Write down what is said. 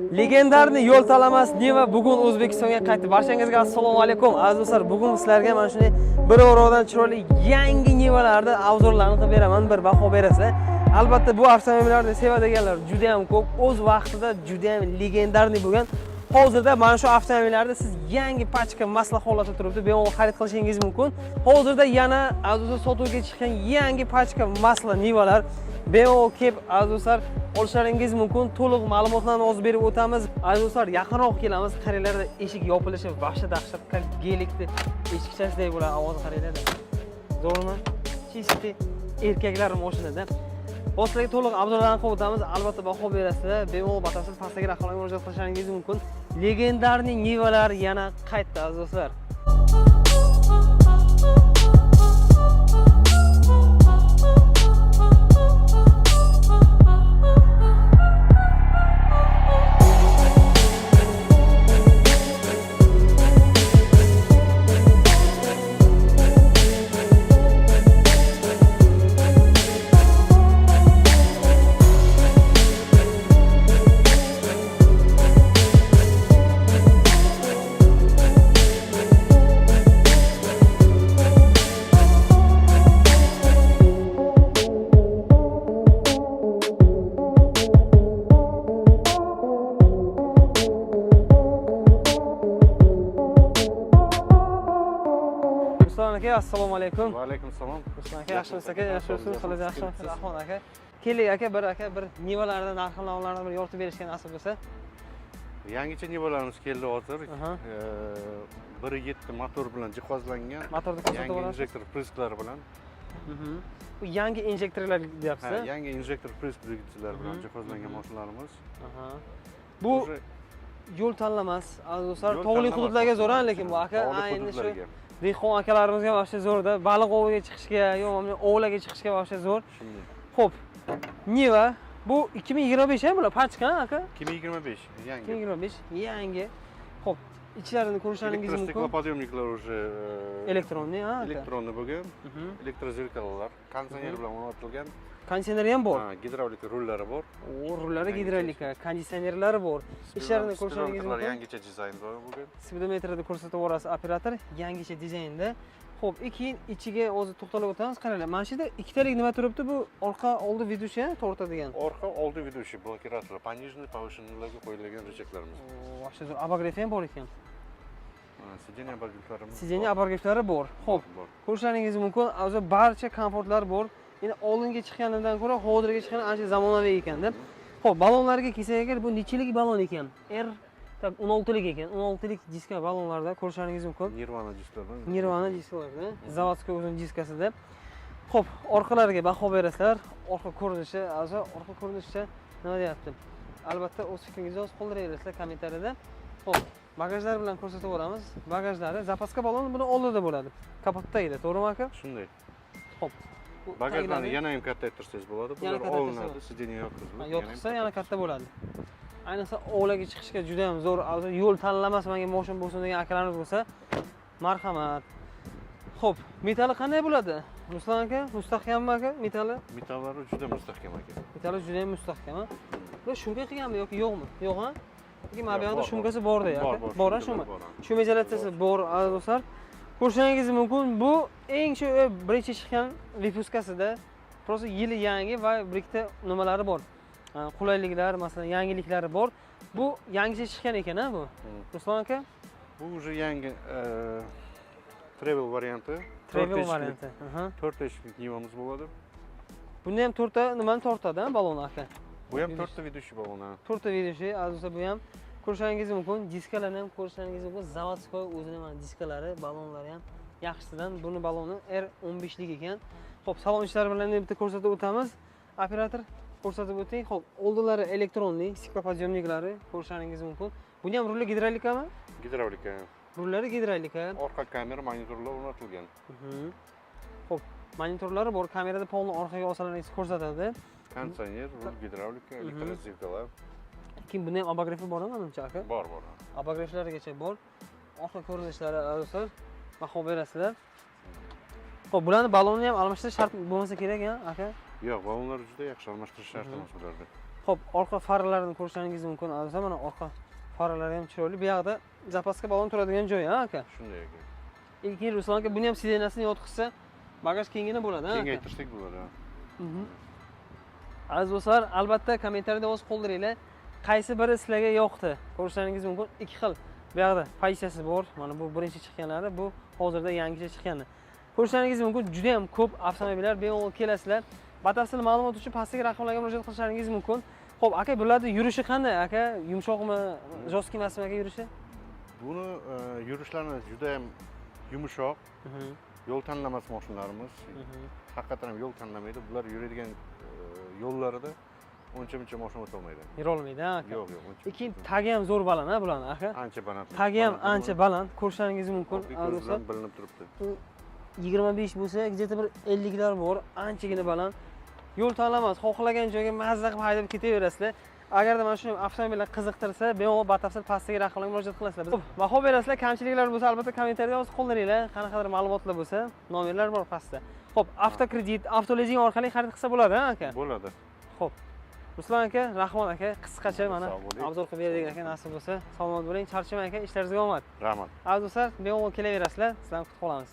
Легендарный yo'l tanlamas Niva bugun O'zbekistonga qaytdi. Barchangizga assalomu alaykum. Aziz do'stlar, bugun sizlarga mana shunday bir o'roqdan chiroyli yangi Nivalarni обзор larini qilib beraman, bir baho berasizlar. Albatta bu avtomobillarni sevadiganlar juda ham ko'p. O'z vaqtida juda ham легендарный bo'lgan. Hozirda mana shu avtomobillarda siz yangi pachka масла holatda turibdi, bemalol xarid qilishingiz mumkin. Hozirda yana, aziz do'stlar, sotuvga chiqqan yangi pachka масла Nivalar bemalol kelib, aziz do'stlar, olishlaringiz mumkin. To'liq ma'lumotlarni hozir berib o'tamiz. Aziz do'stlar, yaqinroq kelamiz. Qaranglar, eshik yopilishi вообще dahshat, как Gelikni eshikchasidek bo'ladi ovozi, qaranglar. Zo'rmi? Чистый erkaklar mashinada. Hozir sizlarga to'liq обзор larni qilib o'tamiz. Albatta baho berasizlar. Bemalol batafsil pastdagi raqamlarga murojaat qilishingiz mumkin. Легендарный Nivalar yana qaytdi, aziz do'stlar. Ruslan aka, assalomu alaykum. Va alaykum assalom. Ruslan aka, yaxshimisiz aka? Yaxshi bo'lsin, qo'lingiz yaxshimisiz? Rahmat aka. Keling aka, bir Nivalarni narx-navolarni bir yoritib berishga nasib bo'lsa. Yangicha Nivalarimiz keldi hozir. Aha. 1.7 motor bilan jihozlangan. Motorni ko'rsatib Yangi olasiz. Injektor впрыск lari bilan. Bu yangi injektorlar deyapsiz? Ha, yangi injektor впрыск dvigatellar bilan jihozlangan mashinalarimiz. Aha. Bu Уже yo'l tanlamas, aziz do'stlar, yo'l tog'li tanlamas hududlarga zo'r, mashinalar. Lekin bu aka Tog'li ayni shu hududlarga. dehqon akalarimizga вообще zo'rda, baliq oviga chiqishga, yo mana ovlarga chiqishga вообще zo'r. Shunday. Xo'p, Niva bu 2025 ham bular pachka aka? 2025 yangi. 2025 yangi. Xo'p, ichlarini ko'rishlaringiz mumkin. Электростеклоподъемник lar уже Электронный, ha, aka. Электронный bo'lgan. Электрозеркала lar, konditsioner bilan o'rnatilgan. Konditsioneri ham bor. Ha, gidravlika rullari bor. O, rullari Yangicha. Gidravlika, konditsionerlari bor. Ichlarini ko'rishlaringiz Spidometrlar mumkin. yangicha dizayn bo'lgan. Spidometrda ko'rsatib yuborasiz operator yangicha dizaynda. Xo'p, keyin ichiga hozir to'xtalib o'tamiz. Qaranglar, mana shu yerda ikkitalik nima turibdi? Bu orqa oldi ведущий tortadigan. Orqa oldi ведущий блокиратор, пониженный, повышенный larga qo'yilgan рычаг larimiz. O, вообще zo'r. Обогрев ham bor ekan. Сиденье обогрев larimiz. Сиденье bor. Обогрев lari bor. Xo'p, Bor. ko'rishlaringiz mumkin. O'zi barcha komfortlar bor. Endi oldingi chiqqanidan ko'ra hozirgi chiqqani ancha zamonaviy ekanda. Xo'p, balonlarga kelsak agar, bu nechilik balon ekan? R так 16lik ekan. 16lik diska balonlarda ko'rishlaringiz mumkin. Nirvana disklardan. Nirvana diskalarda, заводской o'zini diskasida. Xo'p, orqalariga baho berasizlar. Orqa ko'rinishi, o'zi orqa ko'rinishda nima deyapti? Albatta o'z fikringizni yozib qoldiraverasizlar kommentariyada. Xo'p, bagajlar bilan ko'rsatib yuboramiz. Bagajlari запаска balon buni oldida bo'ladi. Kapot tagida, to'g'rimi aka? Shunday. Xo'p. Bu Bagajlarni tagilarni yana ham kattaytirsangiz bo'ladi. Yana Bular kattaytirsa olinadi, bo'ladi. Сиденье yotqizilib. Ha, yotqizsa yana katta bo'ladi. Ayniqsa ovlarga chiqishga juda ham zo'r. O'zi yo'l tanlamas menga moshin bo'lsin degan akalarimiz bo'lsa, marhamat. Xo'p, metali qanday bo'ladi? Ruslan aka, mustahkammi aka metali? Metallari juda mustahkam aka. Metali juda ham mustahkam, ha? Bu шумка qilganmi yoki yo'qmi? Yo'q, ha? Yoki mana bu Yo'q, yoqda bor, шумка si borda Bor, aka? bor, Bor, ha, шумка lar shumi? bor, ha. Шумоизоляция si bor, aziz do'stlar. Ko'rishingiz mumkin, bu eng shu birinchi chiqqan выпуска sida, просто yili yangi va bir ikkita nimalari bor. Ha, qulayliklar, masalan, yangiliklari bor. Bu yangicha chiqqan ekan, ha, bu? Ruslan aka? Bu уже yangi travel varianti. Travel To'rtta eshikli- varianti. Aha. To'rtta eshikli Nivamiz bo'ladi. Bunda ham to'rtta nimani tortadi, ha, balon aka? Bu ham to'rtta ведущий balon, ha. To'rtta ведущий, aziz do'stlar, bu ham ko'rishingiz mumkin. Diskalarni ham ko'rishingiz mumkin. Заводской o'zini mana diskalari, balonlari ham yaxshisidan. Buni baloni R15lik ekan. Xo'p, salon ichlari bilan bitta ko'rsatib o'tamiz. Operator, ko'rsatib o'ting. Xo'p, oldilari электронный, стеклоподъемник lari ko'rishingiz mumkin. Buni ham ruli gidravlikami? Gidravlika. Rullari gidravlika. Orqa kamera, monitorlar o'rnatilgan. Xo'p, monitorlari bor, kamerada polni orqaga olsalaringiz ko'rsatadi. Konditsioner, rul gidravlika, электрозеркала. Keyin buni ham обогрев i bormi manimcha aka? Bor, bor. Обогрев larigacha bor. Orqa ko'rinishlari, aziz do'stlar, baho berasizlar. Xo'p, bularni balonni ham almashtirish shart bo'lmasa kerak, ha, aka? Yo'q, balonlar juda yaxshi, almashtirish shart emas bularda. Xo'p, orqa faralarini ko'rishingiz mumkin. Aziz do'stlar, mana orqa faralari ham chiroyli. Bu yoqda запаска balon turadigan joyi, ha, aka? Shunday, aka. Keyin, Ruslan aka, buni ham сиденья sini yotqizsa, bagaj kenggina bo'ladi, ha, aka? Kengaytirsak bo'ladi, ha. Aziz do'stlar, albatta kommentariyada yozib qoldiringlar. Qaysi biri sizlarga yoqdi? Ko'rishingiz mumkin. Ikki xil bu yoqda pozitsiyasi bor. Mana bu birinchi chiqqanlari, bu hozirda yangicha chiqqani. Ko'rishingiz mumkin, juda ham ko'p avtomobillar, bemalol kelasizlar. Batafsil ma'lumot uchun pastdagi raqamlarga murojaat qilishingiz mumkin. Xo'p, aka, bularni yurishi qanday, aka? Yumshoqmi, жесткий emasmi, aka, yurishi? Buni yurishlari juda ham yumshoq, yo'l tanlamas mashinalarimiz. Haqiqatan ham yo'l tanlamaydi. Bular yuradigan yo'llarida uncha muncha mashina o'tolmaydi. Yurolmaydi, ha, aka? Yo'q, uncha. Keyin tagi ham zo'r baland, ha, bularni, aka? Ancha baland. Tagi ham ancha baland, ko'rishingiz mumkin. Oddiy Aziz ko'z do'stlar. bilan bilinib turibdi. 25 bo'lsa, где-то bir 50 lar bor, anchagina baland. Yo'l tanlamas, xohlagan joyga mazza qilib haydab ketaverasizlar. Agarda mana shu avtomobillar qiziqtirsa, bemalol batafsil pastdagi raqamlarga murojaat qilasizlar. Xo'p, baho berasizlar, kamchiliklar bo'lsa, albatta kommentariyada yozib qoldiringlar. Qanaqadir ma'lumotlar bo'lsa, nomerlar bor pastda. Xo'p, avtokredit, avtolizing orqali xarid qilsa bo'ladi, ha, aka? Bo'ladi. Xo'p. Ruslan aka, rahmat, aka, qisqacha mana Sog' bo'ling. обзор qilib berdik, aka, nasib bo'lsa. Salomat bo'ling, charchamang, aka, ishlaringizga omad. Rahmat. Aziz do'stlar, bemalol kelaverasizlar, sizlarni kutib qolamiz.